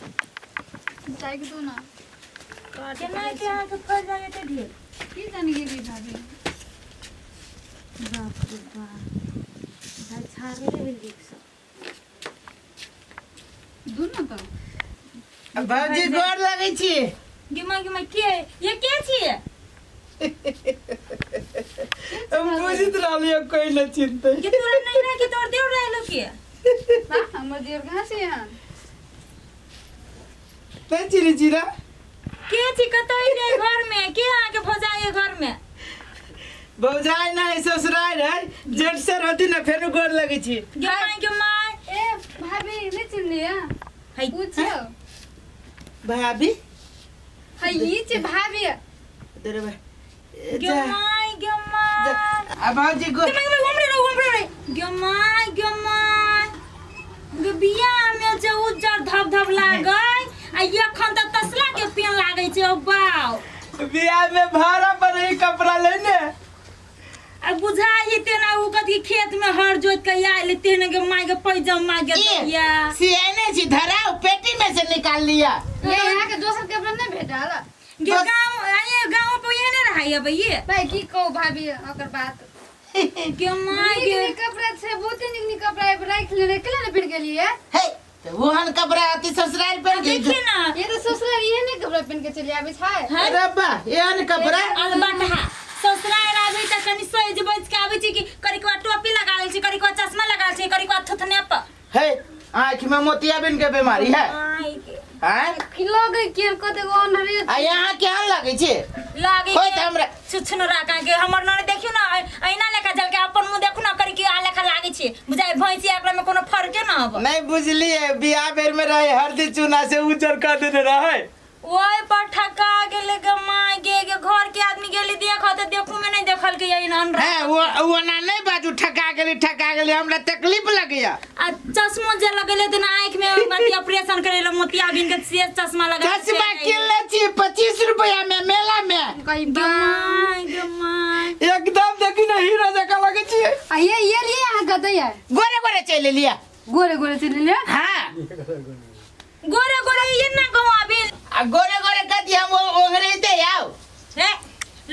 चाय के दू ना। केना के अहाँके फड़ि जाइए एते ढेर? की जानि गेली भाभी। बाप रे बाप, भाई छागले भेल देख सब। दू ना तऽ। भौजी, गोर लगै छी। गे माय, गे माय, के ये के छियै? हम बुझित रहलियै कोई न चिन्हतै। के तोरा नहीं रहे के तोर देव रहलो के? वाह, हमर देवर कहाँ से यहाँ? नहीं चिन्है छी ना? के छी, कतऽ रे घर में के अहाँके भौजाई घर में? भौजाई नहीं, ससुराल है, जेठ से रहती ना। फेरो गोर लगै छी। गे माय, गे माय। ए भाभी, नहीं चिन्हलियै? है। पूछियो। भाभी। है, ई छै भाभी। तेरे भाई गे माय, गे माय। आ भौजी गोर गे माय, गे माय, उमरे रे, गे माय, गे माय, गे बियाह में जे उज्जर धब धब लागै आ एखन तऽ तसला के पेन लागै छै। ओ बाउ। बियाह में भाड़ा पर ही कपड़ा लेने। आ बुझाइ तेना ओ कथी खेत में हर जोत के आयल तेने के माय के पैजामा के दैया। सियाने छी, धराओ, पेटी में से निकाल लिया। ये यहाँ के दोसर कपड़ा नहीं भेटल? गे गाँव ये गाँव पर एहने रहै अबैये। भाई, की कहू भाभी ओकर बात। गे माय। नीक गे नीक कपड़ा छै, बहुते नीक नीक कपड़ा राखि लेने, केला ने पहिर गेलियै? हे, तऽ ओहन कपड़ा अति ससुराल पहन के। देखिए ना। ये तऽ ससुराल इहे ने कपड़ा पहिन के चलि आबै छै। है। अरे बा, एहन कपड़ा। अलबटहा ससुराल आबै तऽ कनि सजि बजि के आबै छै कि करिकवा टोपी लगा लै छै, करिकवा चश्मा लगा लै छै, करिकवा थुथने पर। हे, आँख में मोतियाबिंद के बीमारी है? माय के। आँय? की लगै के कतेक अनहरे। आ यहाँ केहन लगै छै? लागे होइत हमरा। छुछुन राका के हमर नने देखियो ना, ऐना लेखा जल के अपन मुंह देखू ना, करी के आ लेखा लागे छै, बुझाय भैंसी एकरा में कोनो फर्के ना हब। नहीं बुझलिए, बियाह बेर में रहे हल्दी चूना से उज्जर कर देने रहे। ओय पर ठका गेले गे माय गे। गे घर के आदमी गेली देख त देखू में नहीं देखल के यही नन। है, वो ना नहीं बाजू, ठका गेली, ठका गेली, हमरा तकलीफ लगैया। आ चश्मो जे लगेले त ना आँख में मति ऑपरेशन करेला मोतियाबिंद के से चश्मा लगा। चश्मा किन ले छी 25 रुपया में मेला में। कही गे बा my, गे my. एकदम देखी ना, हीरो जकाँ लगै छियै। आ ये लिए अहाँ कतऽ ये? गोरे गोरे चलि एलियै। गोरे गोरे चलि एलियै। हाँ। गोरे गोरे ये ना गाँव आबे। आ गोरे गोरे कथी, हम ओंघरेते आउ। हे,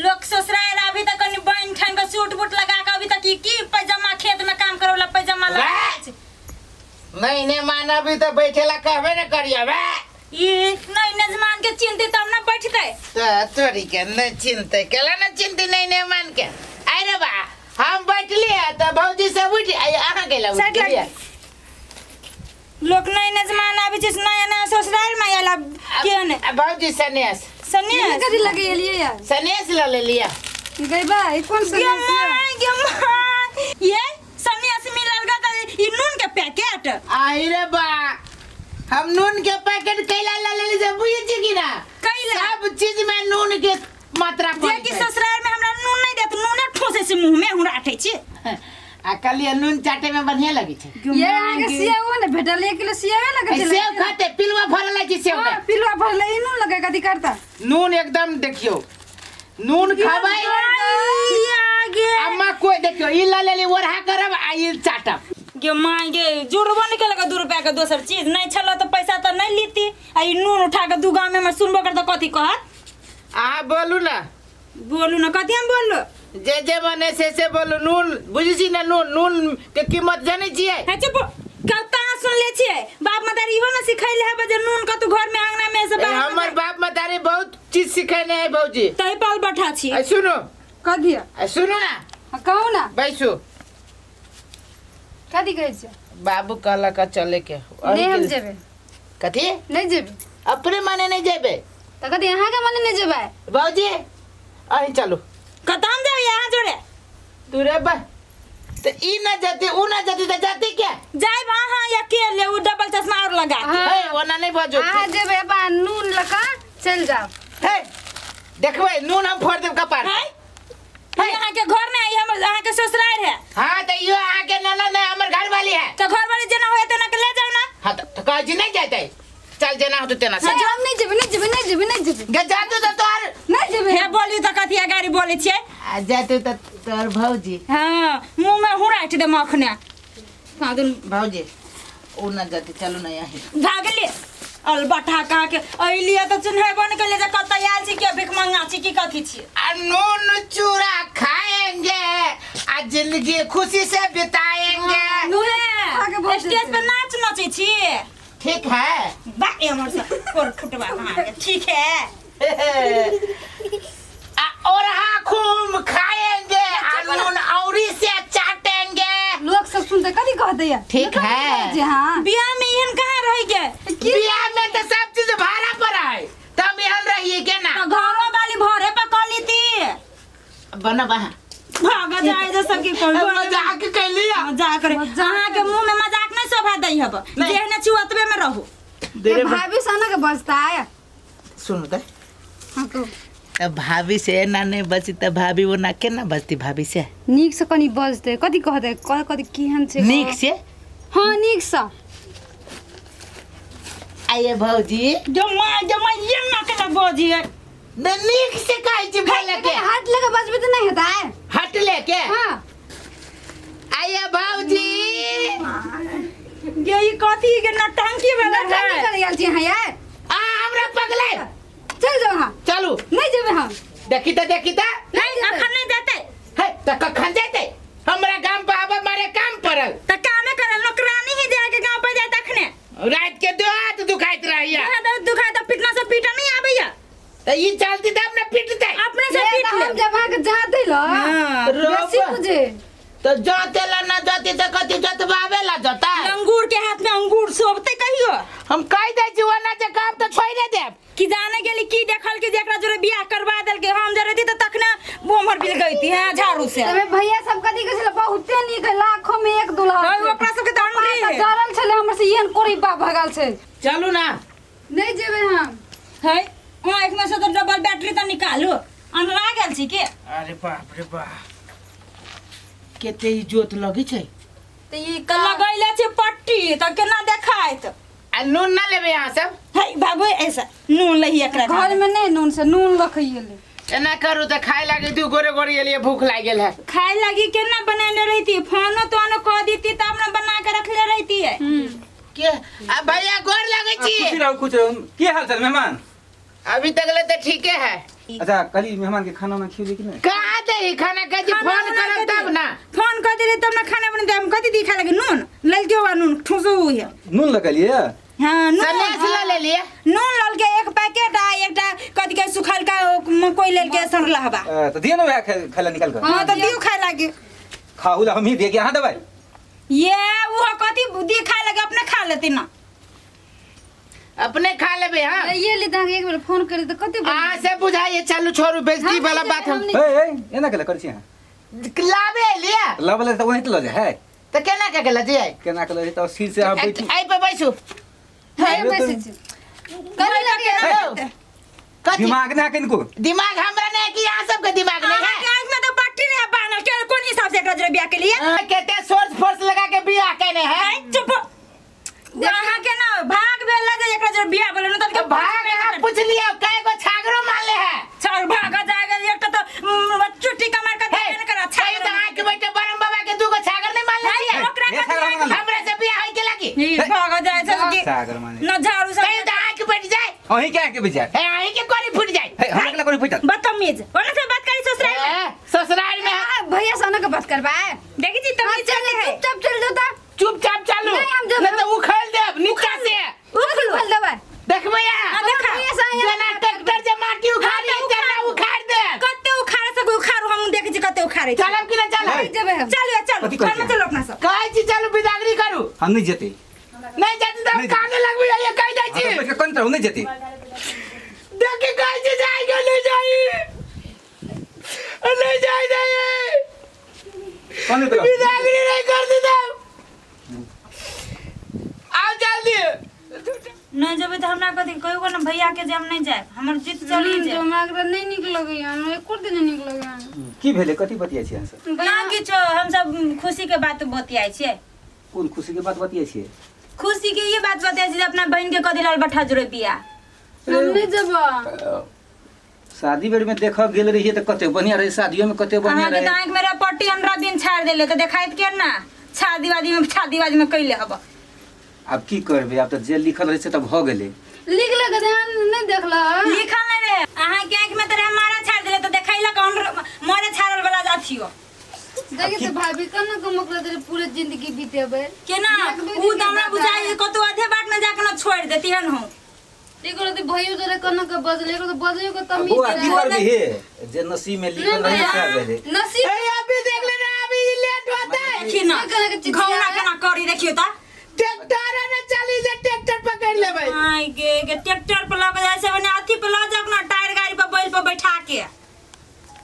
लोग ससुराल अभी तक कनि बनि ठानि के सूट बूट लगा के अभी तक की की पैजामा, खेत में काम करे वाला पैजामा लगा वाह! नहीं नहीं मानबी तऽ बैठेला कहबे ने करिया बे। ई नहीं नजमान के चिंते तब ना बैठते। तो तोरी के नहीं चिंते, केला न चिंते नहीं नहीं मान के। अरे बा, हम बैठली है तऽ भौजी सब उठि आइ, अहाँ गेला उठि साइड लग। गेलियै। लोक नहीं नजमान आबै छै, नया नया ससुराल में आयल आब के ने। आ भौजी सनेस। सनेस। कथी लगे एलियै यार? सनेस लऽ लेलियै। गई बा, ई कोन गे सनेस ये? My, गे my, ये सनेस मिलल गा त ई नून के पैकेट। आई रे बा, हम नून के पैकेट कैला लऽ लेली से बुझै छी कि ना? कैला? सब चीज में नून के मात्रा जे पड़ै कि छै। ससुराल में हमरा नून नहीं देत, नूने ठोसे छै मुंह में, हमरा आठै छी। आ कहलियै नून चाटे में बढ़िया लगै छै। ये अहाँके सेवो ने भेटल, 1 किलो सेवे लगे ए, छलै। सेव खाते पिलुआ फड़ल छै सेव के। हाँ, पिलुआ फड़ल, ई नून लगे कथी करता? नून एकदम देखियौ, नून खाबै। आगे। अम्मा कोई देखियौ, ई लऽ लेली, ओढ़ा करब आ ई चाटब। गे माय गे, जुड़बो नहीं केलक 2 रुपया के दोसर चीज नहीं छल तऽ पैसा तऽ नहीं लीती, आ ई नून उठा के दू गाँव में हमर सुनबो करतै कथी कहत? अहाँ बोलू ना। बोलू ना, कथी हम बोलू? जे जे मने से बोलू। नून बुझै छी ने, नून, नून के कीमत जानै छियै? हे चुप, कत्ता सुन ले छियै? बाप मतारी इहो ने सिखैले हेबै जे नून कतौ घर में आंगना में से ए, बाहर। हमर बाप मतारी बहुत चीज सिखेने है भौजी। तही पाल बैठा छी। आ सुनू। कथी? आ सुनू ना। हाँ, कहू ना। बैसू। कथी कहै छियै? बाबू कहलक चले के। नहीं, हम जेबै। कथी? नहीं जेबै। अपने मने नहीं जेबै? तऽ कथी अहाँके मने नहीं जेबै? भौजी, अहीं चलू। कतऽ हम जेबै अहाँ जोड़े? तू रे बा, तऽ ई न जती, ऊ न जती तऽ जती के? जाइब अहाँ अकेले, उ डबल चश्मा और लगा के। हाँ। हे, ओना नहीं बाजू। अहाँ जेबै, अपन नून लऽ कऽ चलि जाउ। हे, देखबै नून हम फोड़ देब कपार। है, ई अहाँके घर नहि, ई हमर अहाँके ससुराल है। हाँ, तऽ इहो अहाँके ननद है, हमर घरवाली है। तऽ घरवाली जेना होय तेना के ले जाउ ना। हाँ, तऽ कहै छी नहीं जेतै, चल जेना होतौ तेना से। हम नहीं जेबै, नहीं जेबै, नहीं जेबै, नहीं जेबै। गे जातू तऽ तोहर। नहीं जेबै। हे, बोलियो तऽ कथी गाड़ी बोलै छियै? आ जातू तऽ तोहर भौजी। हाँ, मुँह में हुराटि देम अखने। हाँ, दुन। भौजी, ओ न जाती, चलू ना यहीं। भागली। अलबठा कहाँ के अइलिए तऽ चिन्हेबो नहि केलिए जे कतऽ आयल छी के भिखमंगा छी की कथी छी। आ नून चूरा खाएंगे आ जिंदगी खुशी से बिताएंगे। खा के भोज स्टेज देतै। पे नाच नचै छी। ठीक है। बा एमहर से कोर फुटबा कहाँ के ठीक है। आ ओरहा खूब खाएंगे आ नून औरी से चाटेंगे। लोक सब सुनते कथी कहते या? ठीक है। जे हाँ। बियाह में एहन कहाँ रह गए? बियाह में तो सब चीज भाड़ा पर है, तब यहाँ रहिए के ना। तो घरो वाली भरे पे कह लीती। बनब अहाँ। भाग जाए जे सबके कोई मजाक कैलिया। मजाक करे। अहाँ के मुंह में मजाक नहीं शोभा दै हब। नहीं। जेहने छी ओतबे में रहू। ये भाभी से ना के बजता है। सुनो तो। हाँ कहू। अब भाभी से ना नहीं बची त भाभी वो ना के ना बचती भाभी से। नीक से कनी बजते कथी कहते कथी केहन छै? नीक से? हाँ नीक से। आइए भौजी। जमा जमा ये ना के ना बजी है। न नीक से कहै छी बोले के। हाथ लगे बजबे त नहीं हेतै। हट लेके। हाँ। आइए भौजी। ये ई कथी के नौटंकी वाला नौटंकी है? करे गेल छी अहाँ यार। आ हमरा पगले। चल जाओ अहाँ। चलू। नहीं जेबै हम। देखी त देखी त। नहीं अखन नहीं जेतै। हे त कखन जेतै? हमरा गाम पर आबे मारे काम पड़ल। त कामे करल नौकरानी ही जाए के गांव पर जाए तखने। रात के दो हाथ दुखाइत रहैया। हाथ दुखाइत त पिटना से पीटा नहीं आबैया। त ई चलती त अपने पिटतै। अपने से ये पीट त हम लेब। जब अहाँके जाते ल। हाँ। बेसी रोबा। बुझे। त जोते ला ना जोती त कथी जोतबावे ला जोता। अंगूर के हाथ में अंगूर शोभते कहियो। हम कह दै छी ओना जे काम त छोड़े देब। कि जाने गेली की देखल के जेकरा जोरे बियाह करवा देल के हम जरे दी त तखने बोमर बिल गईती हैं झाड़ू से। तबे भैया सब कथी कहै छलै बहुते नीक है, लाखों में एक दुल्हा हाँ, छै। ओकरा सबके त अंडे पापा है। जरल छलै हमर से एहन कोरी बा भगल छै। चलू ना। नहीं जेबै हम। है आँख में से तो डबल बैटरी त निकालू। अनरा गेल छी के? अरे बाप रे बाप केते ई जोत लगै छै। त ई त लगैले छै पट्टी त केना देखायत? आ नून ना लेबै अहाँ सब? है बाबू ऐसा नून लही एकरा घर में नहीं नून से नून रखैले। एना करू त खाय लागी दू गोरे गोरे एलिए भूख लागि गेल है। खाय लागी केना बनैले रहती? फोनो तोनो कह देती त अपना बना के रखले रहती है। के आ भैया गोर लगै छी। खुशी रहू खुश रहू। की हाल चाल मेहमान? अभी तक ले त ठीके है। अच्छा कली मेहमान के खाना उना खिएली कि नहीं? कहाँ दे खाना कह जी खाना फोन बना करब के तब दी। ना। फोन कर देली तब ना खाना बना देम। कथी दी खाय लागी? नून ललके हुआ नून ठूसो हुई है। नून लगलिए? हाँ, नून। सन्यास ल लेलिए। नून ललके एक पैकेट आ एकटा कथी के सुखल का मकई ललके सड़ला हवा। त दिए ना वएह खाय ला निकाल कर। हाँ, त दियो खाय लागी। खाहू ला हम ही दिए के अहाँ देबै? ये वो कथी दी खाय लागी अपने खा लेती ना। अपने खा लेबे। हाँ ये ले त एक बेर फोन करी त कते अहाँ से बुझाइए। चलू छोड़ू बेइज्जती हम वाला नहीं बात हम हम ए ए एना केला करै छी अहाँ? लाबे एलिए। लाबे त ओनाहिते लऽ जाइ है। त केना के गेल जे? केना के लऽ जाइ त सिर से अहाँ बैठू। एहि पे बैसू। है बैसै छी। करे लगे हे। कथी? दिमाग ना किनको। दिमाग हमरा नहीं कि अहाँ सबके दिमाग नहीं है। अहाँ के आँख में तो पट्टी रहे बान्हल के कोन हिसाब से एकरा जोरे बियाह केलिए? अहाँ केते सोर्स फोर्स लगा के बियाह केने है? ऐ, चुप। अहाँ के ना भाग भेल जे एकरा जोरे बियाह भेल न त भाग अहाँ पुछलिए कय गो छागरो मारले है। छागर भाग जाएगा एकटा त चुट्टी कमार के हे, देबे न करा कहियो त आँख बैठे बरम बाबा के दूगो छागर नहीं मारले हे, छियै? ओकरा हे, कथी छागर आँख मारले। हमरा से बियाह होय के लागी? ई, भाग जाए छै कि छागर मारले। न झाड़ू सब कहियो त आँख बैठ जाए। अहीं के आँख बैठ जाए। हे, अहीं के कोरी फूट जाए। हे, हमरा के कोरी फूटल। बदतमीज ओना से बात करी ससुराल में। ए, ससुराल में भैया से ना के बात करबै। देखी छी हाँ, तमीज चल चले है। चुपचाप चल जाता। चुपचाप चलू। नहीं, हम जब- नहीं तो उखड़ देब नीचा से। उखड़ देबै। देखबै अहाँ? हाँ, देखा। भैया से यहाँ जेना ट्रैक्टर जे माटी उखाड़ी हाँ, तऽ तेना उखाड़ देब। कते उखाड़े सके उखाड़ू हम देखै छी कते उखाड़े छै। चलब कि नहीं चलब? नहीं जेबै हम। चलू चलू कथी कहै घर में छियै? चलू अपना सब। कहै छी चलू बिदागरी करू। हम नहीं जेतै। नहीं जेतै तऽ हम नहीं काने लगबै ये कहि दै हाँ, छी। तऽ बैठ के कनैत रहू, नहीं जेतै। देखी कहै छी जाइ के नहीं जाइ। नहीं जाइ जाइ। कनैत रहू। बिदागरी नहीं कर देता। आओ जल्दी। नहीं जेबै तऽ हमरा कथी कहियो ने भैया के जे हम नहीं जायब हमर जिद चली जो जाए। हमरा एकरा नहीं नीक लगैया, हमरा एको दिन नहीं नीक लगैया। की भेलै? कथी बतियाइ छी अहाँ सब? ना किछो, हम सब खुशी के बात बतियाइ छियै। कोन खुशी के बात बतियाइ छियै? खुशी के ये बात बतियाइ छियै जे अपना बहिन के कथी लाल बठा जोड़े बियाह। हम नहीं जेबै। शादी बेर में देखऽ गेल रहियै तऽ कते बढ़िया रहै, शादियो में कते बढ़िया अहाँ के रहै। तऽ आँखि में रहे पट्टी हमरा दिन छाड़ि देले तऽ देखाइत के ना शादी वादी में शादी वादी में कैले हब। आब की करबै, आब तऽ जे लिखल रहै छै तऽ भऽ गेलै। लिख ले के ध्यान नहीं देखला। लिखल नहीं रहे अहाँ के आँख में तो रहे मारा छाड़ देले तो देखैला कौन मारे छाड़ल वाला अथियो। देखी तो भाभी कना को मकला तेरे पूरे जिंदगी बीतेबे केना एक दू उ दिन त हमरा के बुझाइ कतौ आधे बाट में जाके न छोड़ देती हन हो। एकरो तो भइयो जरे कना के बजले, एकरो तो बजले के तमीज बौआ की रहे। करबी हे जे नसीब में लिखल रहे नहीं सएह भेलै। नसीब ए अभी देख लेना अभी लेट होता है। देखी न नहीं कना के चिचिया घौना है। केना करी देखियो त। ट्रैक्टर ने चली जे ट्रैक्टर पकड़ लेबै। आइ गे गे ट्रैक्टर पर लग जाय से बने अथी पर लऽ जाओ ना टायर गाड़ी पर बैल पर बैठा के।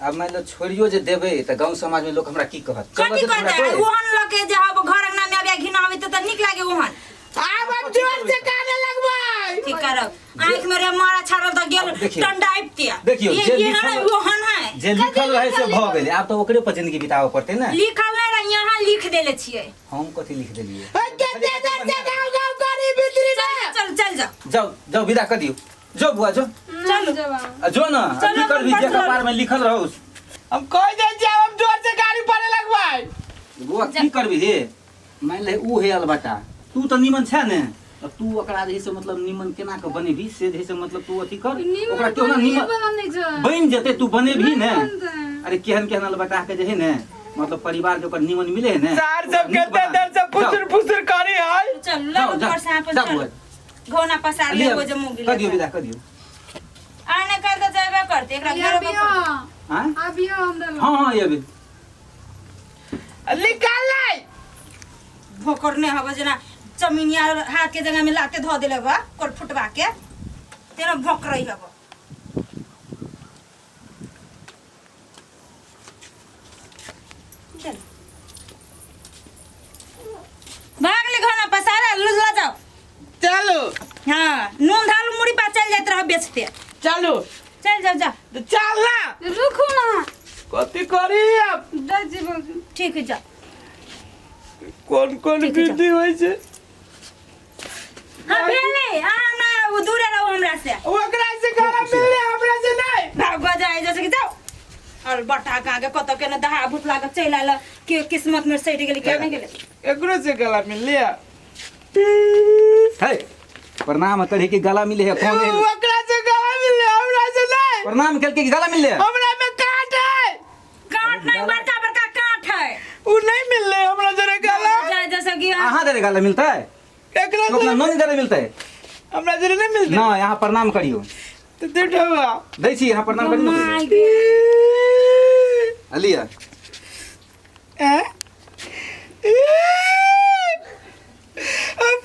आब मान लो छोड़ियो जे देबै तऽ गाँव समाज में लोग हमरा की कहत? चलऽ कथी देत हमरा कहतै? कोइ? ओहन लऽ के जे अब घर अंगना में आबि घिनाबै त नीक लागे ओहन। आब हम जोर से काने लगबै। की करब आँख में रे मारा छाड़ल त गेल देखियौ। टंडा आबिते। देखियौ, ये जे ये लिखल- है ओहन है जे लिखल रहे से भऽ गेलै, आब तऽ ओकरे पर जिंदगी बिताबऽ पड़तै ने। लिखल नहीं रहे यहाँ लिख देले छियै। हम कथी लिख देलियै? ए केते देर से गाँव गाँव करी भीतरी में। चल चल जाओ जाउ जाउ विदा कऽ दियौ। जो बुआ जो। चलो आ जो न आ चलो, की करबी अपन जे पर्स लऽ कपार में लिखल रहौ। हम कह दै छियै आब हम जोर से गाड़ी पड़े लगबै। बुआ की करबी हे मान ले ऊ हे अलबटा तू तऽ नीमन छै ने तऽ तू ओकरा जे है से मतलब नीमन केना के बनेबी से जे है से मतलब तू अथी कर नीमन ओकरा केना बने नीमन वाला नहीं छै। बनि जेतै तू बनेबही ने। नहीं बनतै। अरे केहन केहन अलबटा के जे है ने मतलब परिवार के ओकर नीमन मिले है ने सार सब ओकरा नीक केते बना। देर से फुसुर जाउ, फुसुर करी है। चल जाउ, लग जाउ, घर से अपन जाउ चल बुआ। घोना पसार ले लिअ, वो जे मुँह कऽ दियौ विदा कऽ दियौ। आने कल तऽ जेबे करते एकरा घर आबियो आँय? आबियो हमरा लग। हँ हँ एबै। निकाल ले। भोकर नहीं हबे जेना चमिनिया हाथ के जगह में लाते धो देले बा कोल फुटवा के तेना भोक रही हबे। चल भाग ले घना पसारा लुजला जाओ। चलो हाँ नून धालू मुड़ी पा चल जात रह बेचते। चलो चल जाओ जा। तो चल ना। रुकू ना। कथी करी अब? जाइ छी भौजी। ठीक है जा। कोन कोन ठीक है, जा। विधि होइ छै? हाँ भेले अहाँ ना वो दूरे रहो हमरा से। ओकरा से गला मिलले हमरा से नहीं। भाग जाए जैसे कि जाओ और बटा का के कत के न दहा भूत लागत चलि आयल के किस्मत में सटि गेली के नहीं गेले। एकरो से गला मिलले। हे प्रणाम करही कि गला मिले है कौन है? ओकरा से गला मिलले हमरा से नहीं। प्रणाम करके कि गला मिले है? हमरा में काट है। काट नहीं बड़का बड़का काट है। उ नहीं मिलले हमरा जरे गला। जाए जैसे कि अहाँ दरे गला मिलता है? एकरा तो अपना से नोनी दरे मिलता है? हमरा जरे नहीं मिलते। ना यहाँ प्रणाम करियो। तो देठवा दै छी यहाँ प्रणाम करियो। My गे। अलिया हैं?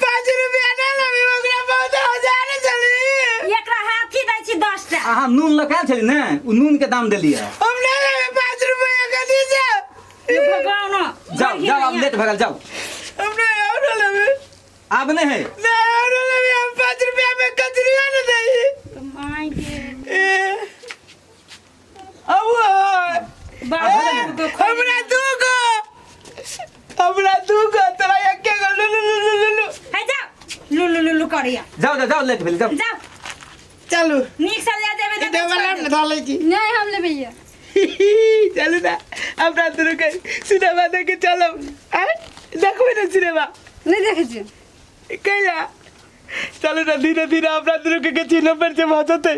5 रुपया नहीं लेबै ओकरा बहुत हजार चली। एकरा हाथी दै छी 10 टा। अहाँ नून लऽ के आयल छली ने उ नून के दाम देलियै। हम नहीं लेबै 5 रुपया के दीजे। हे भगवान। जाओ जाओ अब लेट भऽ गेल जाओ। हम नहीं और लेबै। आब नहीं है। नहीं और लेबै हम 5 रुपया में कचरिया नहीं देही। My गे। ए अब बाबू हमरा 2 गो हमरा 2 गो तोरा एके गो लु लु लु लु लु। हे जाओ लु लु लु लु करिया। जाओ जाओ जाओ लेट भेल जाओ। जाओ चलू नीक से ले जेबे इधर वाला न डालै छी। नहीं हम लेबै ये। चलू ना हमरा दुनू के सिनेमा देखे चलब। आय देखबै ने सिनेमा? नहीं देखै छी। कैला चलू ना धीरे धीरे हमरा दुनू के चिन्ह पर जे भऽ जेतै।